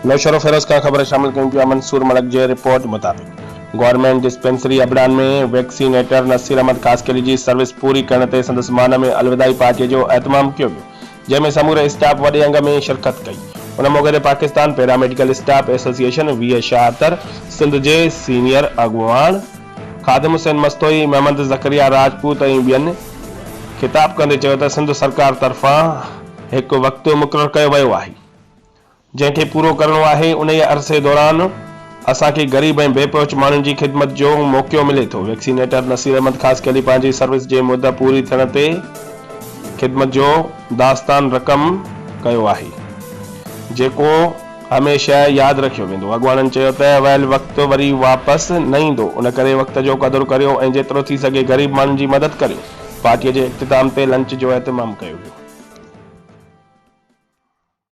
نوشهروفيروز کان خبر شامل ڪيون پيا منصور ملڪ جي رپورٽ مطابق government dispensary ابڙان ۾ vaccinator Naseer Ahmed Khaskheli جي سروس پوري ڪرڻ تي سندس مان ۾ الوداعي پارٽي جو اهتمام ڪيو ويو جنهن ۾ سموري اسٽاف وڏي انگ ۾ شرڪت ڪئي ان موقعي تي پاڪستان پيراميڊيڪل اسٽاف ايسوسيئيشن 20 شاهتر سنڌ جي سينيئر اڳواڻ خادم حسين مستوئي، محمد زڪريا راجپوت ۽ ٻين خطاب ڪندي چيو ته سنڌ سرڪار طرفان هڪ وقت مقرر ڪيو ويو آهي، جنهن کي پورو ڪرڻو آهي، انهيء عرصي دوران اسان کي غريب ۽ بي پهچ ماڻهن جي خدمت جو موقعو ملي ٿو. ويڪسينيٽر نصير احمد خاصخيلي پنهنجي سروس جي مد پوري ٿيڻ تي خدمت جو داستان رقم ڪيو آهي، جيڪو هميشه ياد رکيو ويندو. اڳواڻن چيو ته ويل وقت وري واپس نه ايندو، ان ڪري وقت جو قدر ڪريو ۽ جيترو ٿي سگهي غريب ماڻهن جي مدد ڪريو. پارٽيء جي اختتام تي لنچ جو اهتمام ڪيو ويو.